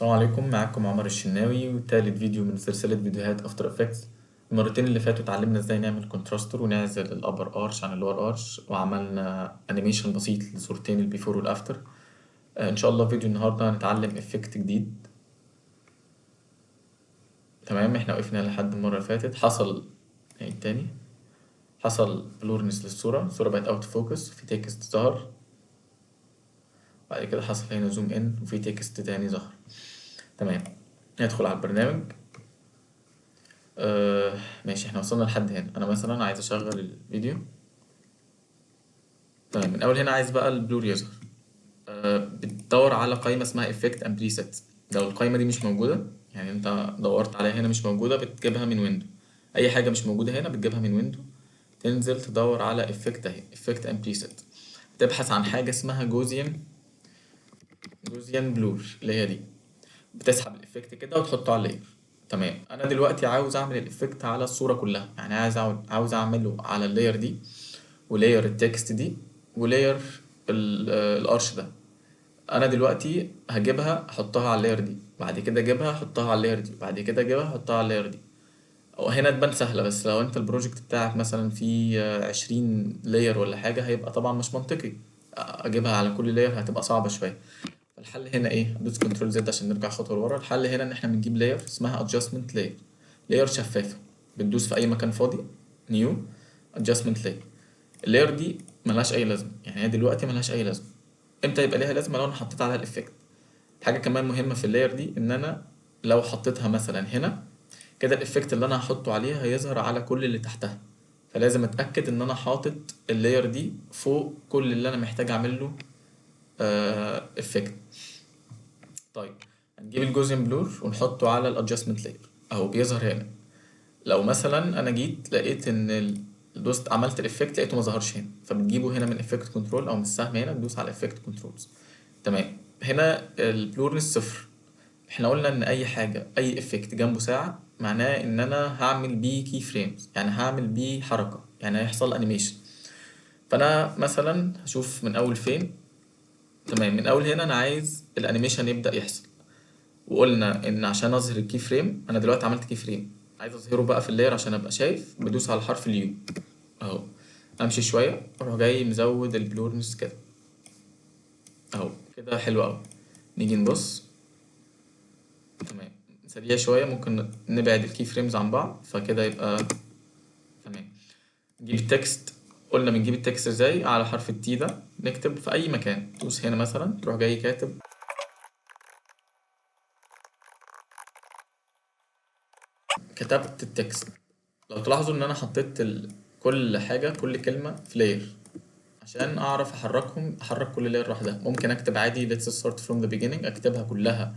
السلام عليكم، معاكم عمر الشناوي وتالت فيديو من سلسلة فيديوهات After Effects. المرتين اللي فاتوا اتعلمنا ازاي نعمل contrast ونعزل ال upper arch عن ال lower arch، وعملنا animation بسيط لصورتين ال before وال after. ان شاء الله فيديو النهارده هنتعلم effect جديد. تمام، احنا وقفنا لحد المرة اللي فاتت، حصل نعيد تاني، حصل blurriness للصورة، الصورة بقت out focus، في text ظهر، بعد كده حصل هنا zoom in وفي text تاني ظهر. تمام، ندخل على البرنامج. ماشي، احنا وصلنا لحد هنا. انا مثلا عايز اشغل الفيديو. تمام، من اول هنا عايز بقى ال blur يظهر. بتدور على قائمة اسمها effect and preset. لو القائمة دي مش موجودة، يعني انت دورت عليها هنا مش موجودة، بتجيبها من window. اي حاجة مش موجودة هنا بتجيبها من window، تنزل تدور على effect، اهي effect and preset، تبحث عن حاجة اسمها Gaussian blur اللي هي دي، بتسحب ال effect كده وتحطه على ال layer. تمام، انا دلوقتي عاوز اعمل ال effect على الصورة كلها، يعني عاوز اعمله على ال layer دي و layer ال text دي و layer ال arch ده. انا دلوقتي هجيبها احطها على ال layer دي، بعد كده اجيبها احطها على ال layer دي، بعد كده اجيبها احطها على ال layer دي. وهنا تبان سهلة، بس لو انت ال project بتاعك مثلا فيه 20 layer ولا حاجة هيبقى طبعا مش منطقي اجيبها على كل layer، هتبقى صعبة شوية. الحل هنا ايه؟ ادوس control Z عشان نرجع خطوة لورا. الحل هنا ان احنا بنجيب layer اسمها adjustment layer، layer شفافة، بتدوس في اي مكان فاضي new adjustment layer. ال layer دي ملهاش اي لازمه، يعني هي دلوقتي ملهاش اي لازمه. امتى يبقى ليها لازمه؟ لو انا حطيت عليها ال effect. حاجة كمان مهمة في ال layer دي، ان انا لو حطيتها مثلا هنا كده، ال effect اللي انا هحطه عليها هيظهر على كل اللي تحتها، فلازم اتاكد ان انا حاطط ال layer دي فوق كل اللي انا محتاج اعمل له effect. طيب، هنجيب ال Gaussian blur ونحطه على ال adjustment layer، اهو بيظهر هنا. لو مثلا انا جيت لقيت ان دوست عملت ال effect لقيته ما ظهرش هنا، فبتجيبه هنا من effect control او من السهم هنا، تدوس على effect controls. تمام، هنا ال blurness صفر. احنا قلنا ان اي حاجة، اي effect جنبه ساعة، معناه ان انا هعمل بيه key frames، يعني هعمل بيه حركة، يعني هيحصل animation. فانا مثلا هشوف من اول فين. تمام، من اول هنا انا عايز ال animation يبدا يحصل. وقلنا ان عشان اظهر ال key frame، انا دلوقتي عملت key frame، عايز اظهره بقى في ال layer عشان ابقى شايف، بدوس على حرف ال U اهو، امشي شوية اروح جاي مزود ال blurness كده اهو، كده حلو قوي. نيجي نبص. تمام، سريع شوية، ممكن نبعد ال key frames عن بعض، فكده يبقى تمام. نجيب ال text، قلنا بنجيب ال text ازاي؟ على حرف ال T ده نكتب في اي مكان، تدوس هنا مثلا تروح جاي كاتب كتبت ال text. لو تلاحظوا ان انا حطيت كل حاجة، كل كلمة في layer عشان اعرف احركهم، احرك كل layer لوحدها. ممكن اكتب عادي let's start from the beginning، اكتبها كلها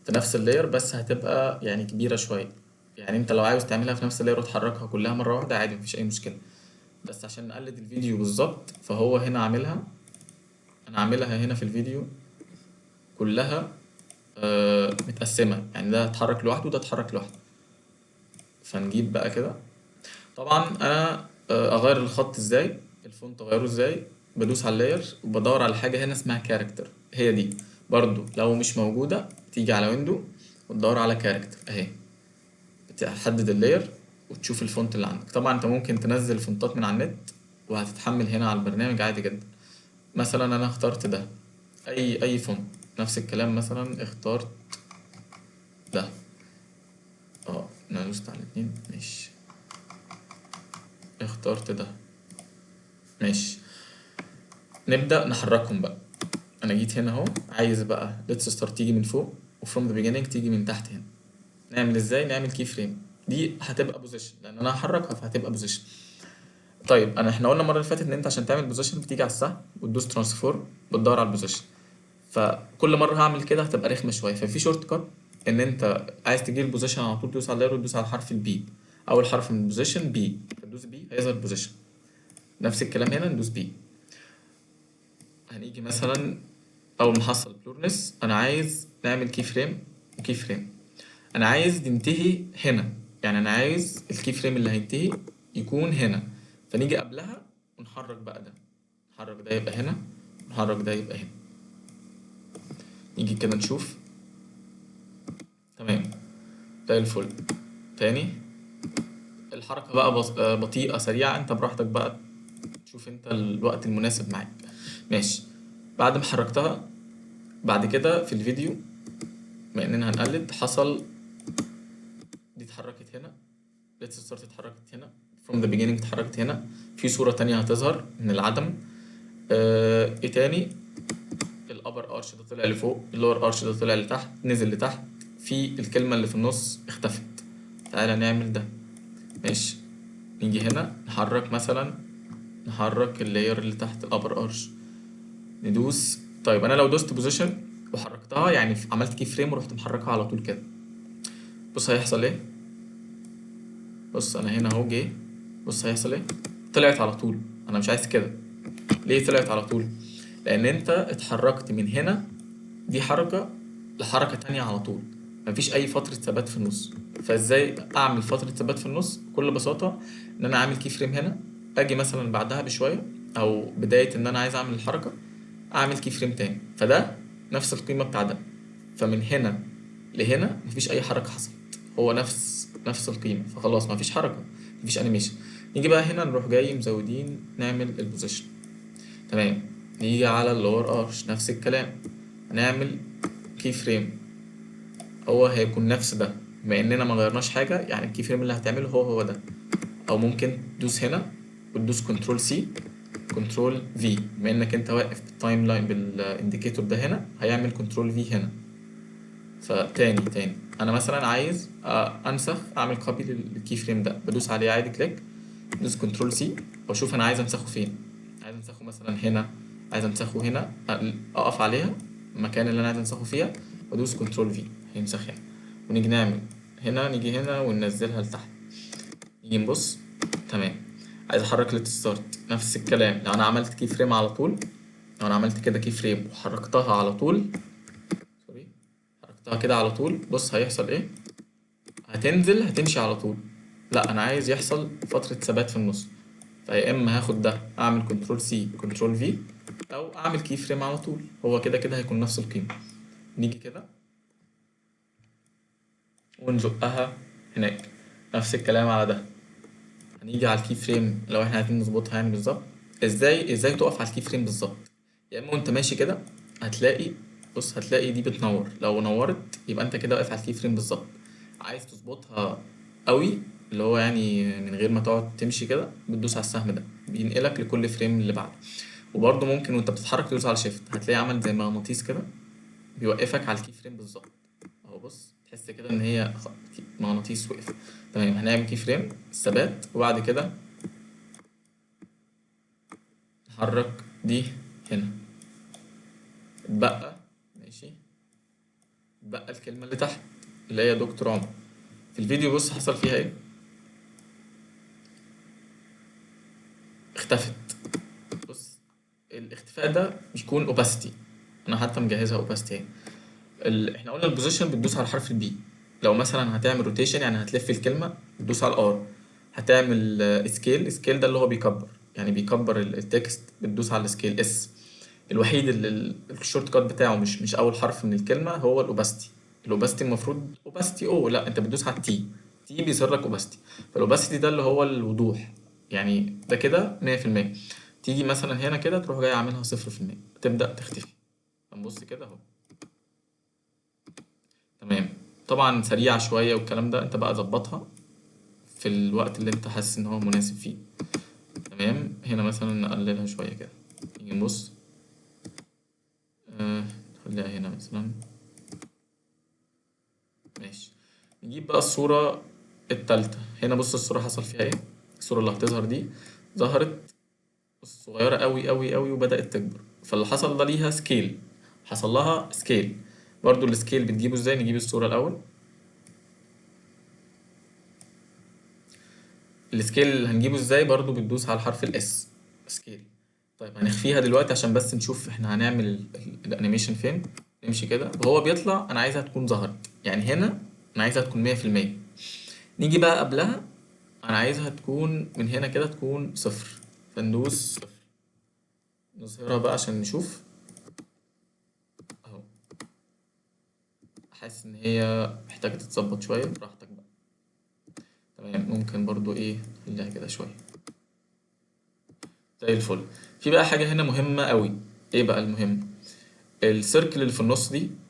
في نفس ال layer، بس هتبقى يعني كبيرة شوية. يعني انت لو عاوز تعملها في نفس ال layer وتحركها كلها مرة واحدة عادي، مفيش اي مشكلة، بس عشان نقلد الفيديو بالظبط فهو هنا عاملها، انا عاملها هنا في الفيديو كلها متقسمة، يعني ده اتحرك لوحده وده اتحرك لوحده. فنجيب بقى كده. طبعا انا اغير الخط ازاي، ال font اغيره ازاي؟ بدوس على ال layer وبدور على حاجة هنا اسمها character، هي دي برضو لو مش موجودة تيجي على window وتدور على character اهي، تحدد ال layer وتشوف ال font اللي عندك. طبعا انت ممكن تنزل فونتات من على النت وهتتحمل هنا على البرنامج عادي جدا. مثلا انا اخترت ده، اي font، نفس الكلام مثلا اخترت ده، انا دوست على الاتنين، ماشي، اخترت ده، ماشي. نبدأ نحركهم بقى. انا جيت هنا اهو، عايز بقى let's start تيجي من فوق و from the beginning تيجي من تحت هنا. نعمل ازاي؟ نعمل key frame. دي هتبقى position لان انا هحركها فهتبقى position. طيب احنا قلنا المرة اللي فاتت ان انت عشان تعمل position بتيجي على السهم وتدوس transform وتدور على ال position، فكل مرة هعمل كده هتبقى رخمة شوية. ففي shortcut ان انت عايز تجيب ال position على طول، تدوس على ال layer وتدوس على حرف ال P، اول حرف من ال position P، فتدوس P هيظهر position. نفس الكلام هنا ندوس P. هنيجي مثلا اول ما حصل blurness انا عايز نعمل key frame و key frame، انا عايز ينتهي هنا، يعني انا عايز ال key frame اللي هينتهي يكون هنا، فنيجي قبلها ونحرك بقى ده، نحرك ده يبقى هنا، نحرك ده يبقى هنا. نيجي كده نشوف. تمام زي الفل. تاني الحركة بقى بطيئة سريعة، انت براحتك بقى تشوف انت الوقت المناسب معاك. ماشي، بعد ما حركتها بعد كده في الفيديو بما اننا هنقلد، حصل دي اتحركت هنا، let's start اتحركت هنا، from the beginning اتحركت هنا، في صورة تانية هتظهر من العدم. ايه تاني؟ ال upper arch ده طلع لفوق، ال lower arch ده طلع لتحت، نزل لتحت، في الكلمة اللي في النص اختفت. تعالى نعمل ده. ماشي، نيجي هنا نحرك مثلا، نحرك ال layer اللي تحت ال upper arch، ندوس. طيب انا لو دوست position وحركتها، يعني عملت key frame ورحت محركها على طول كده، بص هيحصل ايه. بص انا هنا اهو جه، بص هيحصل ايه، طلعت على طول. انا مش عايز كده. ليه طلعت على طول؟ لان انت اتحركت من هنا، دي حركة لحركة تانية على طول، مفيش اي فترة ثبات في النص. فازاي اعمل فترة ثبات في النص؟ بكل بساطة ان انا اعمل key frame هنا، اجي مثلا بعدها بشوية او بداية ان انا عايز اعمل الحركة، اعمل key frame تاني، فده نفس القيمة بتاع ده، فمن هنا لهنا مفيش اي حركة حصلت، هو نفس القيمة، فخلاص مفيش حركة، مفيش animation. نيجي بقى هنا نروح جاي مزودين نعمل ال position. تمام، نيجي على ال lower arch نفس الكلام، هنعمل key frame، هو هيكون نفس ده بما اننا ما غيرناش حاجة، يعني ال key frame اللي هتعمله هو هو ده. او ممكن تدوس هنا وتدوس control C control V، بما انك انت واقف بال timeline بال indicator ده هنا، هيعمل control V هنا. فتاني تاني انا مثلا عايز انسخ، اعمل copy لل key frame ده، بدوس عليه عادي click، بدوس control C واشوف انا عايز امسخه فين. عايز امسخه مثلا هنا، عايز امسخه هنا، اقف عليها المكان اللي انا عايز امسخه فيها وادوس control V هيمسخ هنا. ونيجي نعمل هنا، نيجي هنا وننزلها لتحت، نيجي نبص. تمام، عايز احرك let's start نفس الكلام، لو انا عملت key frame على طول، لو انا عملت كده key frame وحركتها على طول، sorry حركتها كده على طول، بص هيحصل ايه، هتنزل هتمشي على طول. لا انا عايز يحصل فترة ثبات في النص، فيا اما هاخد ده اعمل control C control V، او اعمل key frame على طول، هو كده كده هيكون نفس القيمة. نيجي كده ونزقها هناك، نفس الكلام على ده. هنيجي على ال key frame لو احنا عايزين نظبطها يعني بالظبط، ازاي تقف على ال key frame بالظبط؟ يا اما وانت ماشي كده هتلاقي، بص هتلاقي دي بتنور، لو نورت يبقى انت كده واقف على ال key frame بالظبط. عايز تظبطها قوي اللي هو يعني من غير ما تقعد تمشي كده، بتدوس على السهم ده بينقلك لكل frame اللي بعده. وبرضه ممكن وانت بتتحرك تدوس على shift، هتلاقي عمل زي مغناطيس كده بيوقفك على ال key frame بالظبط اهو. بص تحس كده ان هي مغناطيس وقف. تمام، هنعمل key frame الثبات، وبعد كده نحرك دي هنا، اتبقى ماشي، اتبقى الكلمة اللي تحت اللي هي دكتور عمر. في الفيديو بص حصل فيها ايه، اختفت. بص الاختفاء ده بيكون opacity، انا حتى مجهزها opacity اهي. احنا قلنا ال position بتدوس على حرف ال P، لو مثلا هتعمل rotation يعني هتلف الكلمة بتدوس على ال R، هتعمل scale، scale ده اللي هو بيكبر، يعني بيكبر ال text، بتدوس على ال scale S. الوحيد اللي ال shortcut بتاعه مش اول حرف من الكلمة هو ال opacity. ال opacity المفروض opacity O، لا انت بتدوس على ال T، T بيظهر لك opacity. فال opacity ده اللي هو الوضوح، يعني ده كده مية في المية. تيجي مثلا هنا كده تروح جاي عاملها صفر في المية، تبدأ تختفي. هنبص كده اهو. تمام، طبعا سريعة شوية والكلام ده، انت بقى ظبطها في الوقت اللي انت حاسس ان هو مناسب فيه. تمام، هنا مثلا نقللها شوية كده، نيجي نبص، نخليها هنا مثلا. ماشي، نجيب بقى الصورة التالتة. هنا بص الصورة حصل فيها ايه، الصورة اللي هتظهر دي ظهرت صغيرة قوي قوي قوي وبدأت تكبر، فاللي حصل ده ليها scale، حصل لها scale. برضو ال scale بتجيبه ازاي؟ نجيب الصورة الأول. ال scale اللي هنجيبه ازاي؟ برضو بتدوس على حرف ال S، scale. طيب هنخفيها دلوقتي عشان بس نشوف احنا هنعمل ال animation فين. نمشي كده وهو بيطلع، انا عايزها تكون ظهرت، يعني هنا انا عايزها تكون مية في المية. نيجي بقى قبلها انا عايزها تكون من هنا كده تكون صفر، فندوس صفر، نظهرها بقى عشان نشوف اهو. حاسس ان هي محتاجة تتظبط شوية، براحتك بقى. تمام، ممكن برضو ايه نخليها كده شوية زي الفل. في بقى حاجة هنا مهمة قوي. ايه بقى المهم؟ ال circle اللي في النص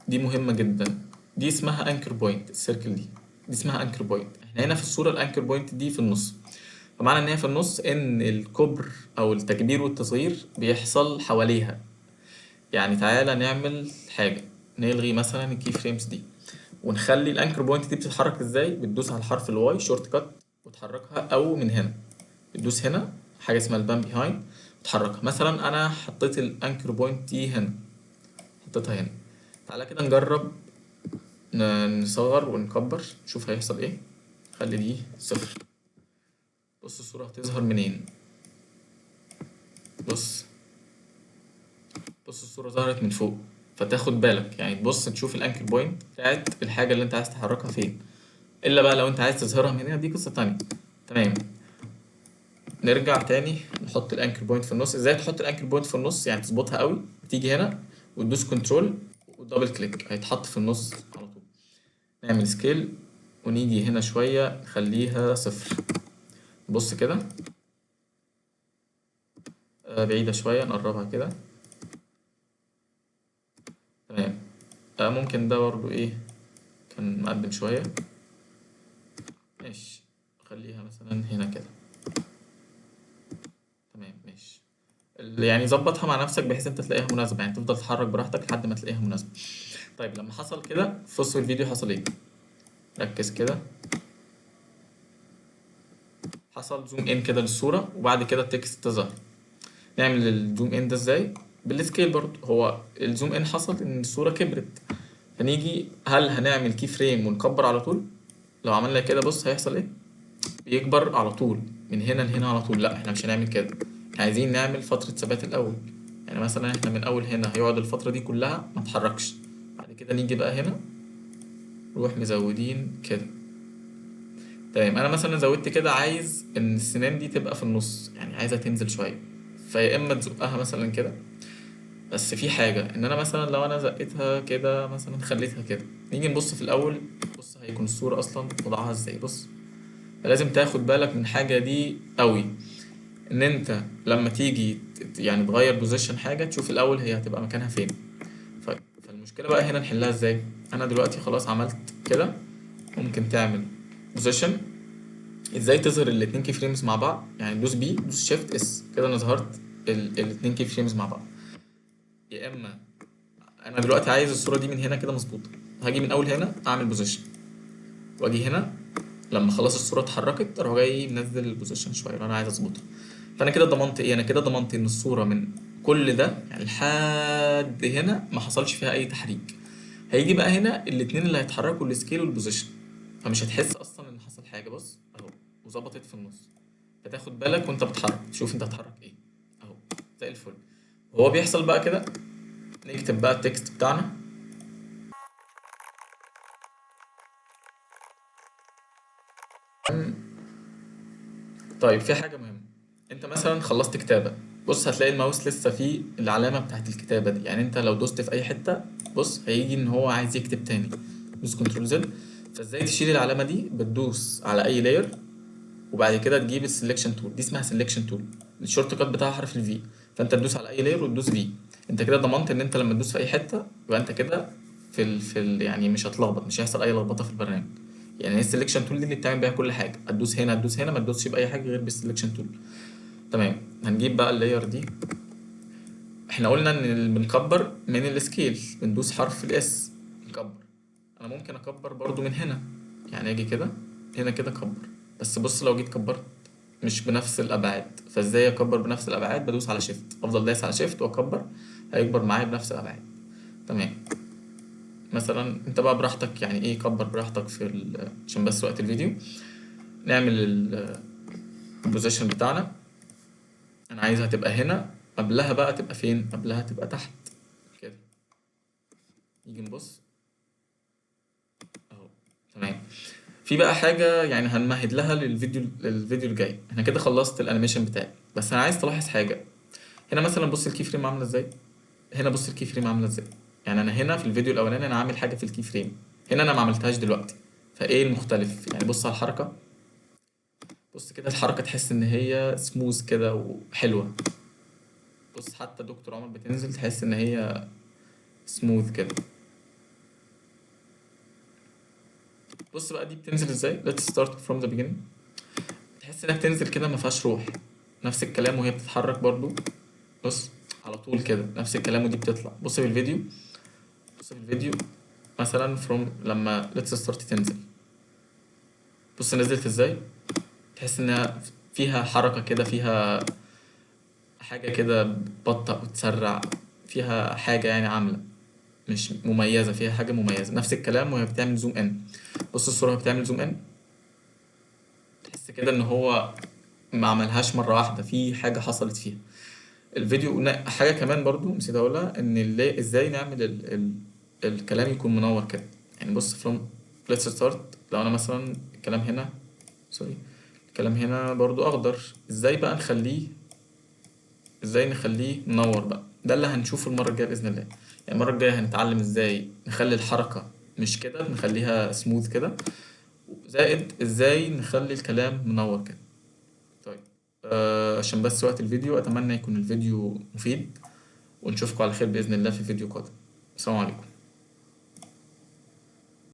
دي مهمة جدا، دي اسمها anchor point. ال circle دي اسمها anchor point. احنا هنا في الصورة ال anchor point دي في النص، فمعنى ان هي في النص ان الكبر او التكبير والتصغير بيحصل حواليها. يعني تعالى نعمل حاجة، نلغي مثلا ال key frames دي ونخلي ال anchor point دي بتتحرك ازاي؟ بتدوس على الحرف ال Y shortcut وتحركها، او من هنا بتدوس هنا حاجة اسمها ال pan behind وتحركها. مثلا انا حطيت ال anchor point دي هنا، حطيتها هنا. تعالى كده نجرب نصغر ونكبر نشوف هيحصل ايه. خلي دي 0. بص الصورة هتظهر منين؟ بص الصورة ظهرت من فوق، فتاخد بالك يعني تبص تشوف ال anchor point بتاعت الحاجة اللي انت عايز تحركها فين، الا بقى لو انت عايز تظهرها من هنا دي قصة تانية. تمام، نرجع تاني نحط ال anchor point في النص. ازاي تحط ال anchor point في النص؟ يعني تظبطها قوي، تيجي هنا وتدوس control و double click هيتحط في النص على طول. نعمل scale ونيجي هنا شوية نخليها 0. بص كده، بعيدة شوية نقربها كده. تمام، ممكن ده برضو ايه كان مقدم شوية، ماشي خليها مثلا هنا كده. تمام ماشي، يعني ظبطها مع نفسك بحيث انت تلاقيها مناسبة، يعني تفضل تتحرك براحتك لحد ما تلاقيها مناسبة. طيب لما حصل كده في وسط الفيديو حصل ايه؟ ركز كده، حصل zoom in كده للصورة وبعد كده ال text تظهر. نعمل ال zoom in ده ازاي؟ بال scale برضو. هو ال zoom in حصل ان الصورة كبرت، فنيجي هل هنعمل key frame ونكبر على طول؟ لو عملنا كده بص هيحصل ايه؟ بيكبر على طول من هنا لهنا على طول. لا احنا مش هنعمل كده، احنا عايزين نعمل فترة ثبات الأول. يعني مثلا احنا من أول هنا هيقعد الفترة دي كلها ما اتحركش، بعد كده نيجي بقى هنا نروح مزودين كده. تمام، أنا مثلا زودت كده، عايز إن السنان دي تبقى في النص، يعني عايزها تنزل شوية، فيا إما تزقها مثلا كده. بس في حاجة إن أنا مثلا لو أنا زقتها كده مثلا خليتها كده، نيجي نبص في الأول، بص هيكون الصورة أصلا وضعها إزاي. بص فلازم تاخد بالك من حاجة دي قوي، إن أنت لما تيجي يعني تغير position حاجة تشوف الأول هي هتبقى مكانها فين. فالمشكلة بقى هنا نحلها إزاي؟ أنا دلوقتي خلاص عملت كده، ممكن تعمل position. إزاي تظهر الاتنين key frames مع بعض؟ يعني دوس P، دوس shift S كده، أنا ظهرت الاتنين key frames مع بعض. يا إما أنا دلوقتي عايز الصورة دي من هنا كده مظبوطة، هاجي من أول هنا أعمل position، وأجي هنا لما خلاص الصورة اتحركت أروح جاي منزل ال position شوية لو أنا عايز أظبطها. فأنا كده ضمنت إيه؟ أنا كده ضمنت إن الصورة من كل ده يعني لحد هنا ما حصلش فيها أي تحريك. هيجي بقى هنا الاتنين اللي هيتحركوا ال scale وال position، فمش هتحس أصلاً إن حصل حاجة. بص أهو وظبطت في النص، فتاخد بالك وأنت بتحرك تشوف أنت هتحرك إيه. أهو زي الفل. وهو بيحصل بقى كده نكتب بقى ال text بتاعنا. طيب في حاجة مهمة، انت مثلا خلصت كتابة، بص هتلاقي الماوس لسه فيه العلامة بتاعت الكتابة دي، يعني انت لو دوست في اي حتة بص هيجي ان هو عايز يكتب تاني، دوس control Z. فازاي تشيل العلامة دي؟ بتدوس على اي layer وبعد كده تجيب ال selection tool، دي اسمها selection tool، ال shortcut بتاعها حرف ال V، فانت تدوس على اي layer وتدوس V. انت كده ضمنت ان انت لما تدوس في اي حتة يبقى انت كده يعني مش هتلخبط، مش هيحصل اي لخبطة في البرنامج. يعني هي ال selection tool دي اللي بتعمل بيها كل حاجة، هتدوس هنا هتدوس هنا، ما تدوسش بأي حاجة غير بال selection tool. تمام، هنجيب بقى ال layer دي. احنا قلنا ان بنكبر من ال scale، بندوس حرف ال S نكبر. انا ممكن اكبر برضو من هنا، يعني اجي كده هنا كده اكبر، بس بص لو جيت كبرت مش بنفس الابعاد. فازاي اكبر بنفس الابعاد؟ بدوس على shift، افضل دايس على shift واكبر، هيكبر معايا بنفس الابعاد. تمام، مثلا انت بقى براحتك، يعني ايه كبر براحتك في عشان بس وقت الفيديو. نعمل ال position بتاعنا، انا عايزها تبقى هنا، قبلها بقى تبقى فين؟ قبلها تبقى تحت كده. نيجي نبص اهو. تمام، في بقى حاجة يعني هنمهد لها للفيديو الجاي. احنا كده خلصت ال animation بتاعي، بس انا عايز تلاحظ حاجة هنا. مثلا بص ال key frame عاملة ازاي، هنا بص ال key frame عاملة ازاي. يعني انا هنا في الفيديو الاولاني انا عامل حاجة في ال key frame، هنا انا ما عملتهاش دلوقتي، فايه المختلف؟ يعني بص على الحركة، بص كده الحركة تحس ان هي سموث كده وحلوة. بص حتى دكتور عمر بتنزل تحس ان هي سموث كده. بص بقى دي بتنزل ازاي؟ Let's start from the beginning. تحس انها بتنزل كده ما فيهاش روح. نفس الكلام وهي بتتحرك برضو، بص على طول كده نفس الكلام ودي بتطلع. بص في الفيديو، بص في الفيديو مثلا from لما let's start تنزل، بص نزلت ازاي، تحس انها فيها حركة كده، فيها حاجة كده بتبطأ وتسرع، فيها حاجة يعني عاملة مش مميزة، فيها حاجة مميزة. نفس الكلام وهي بتعمل zoom in، بص الصورة وهي بتعمل zoom in، تحس كده ان هو ما عملهاش مرة واحدة، في حاجة حصلت فيها الفيديو. حاجة كمان برضو نسيت اقولها، ان ازاي نعمل الكلام يكون منور كده. يعني بص from let's start، لو انا مثلا الكلام هنا، sorry، الكلام هنا برضو اخضر، ازاي بقى نخليه، ازاي نخليه منور بقى؟ ده اللي هنشوفه المرة الجاية بإذن الله. يعني المرة الجاية هنتعلم ازاي نخلي الحركة مش كده، نخليها سموث كده، زائد ازاي نخلي الكلام منور كده. طيب عشان بس وقت الفيديو، اتمنى يكون الفيديو مفيد، ونشوفكم على خير بإذن الله في فيديو قادم. السلام عليكم.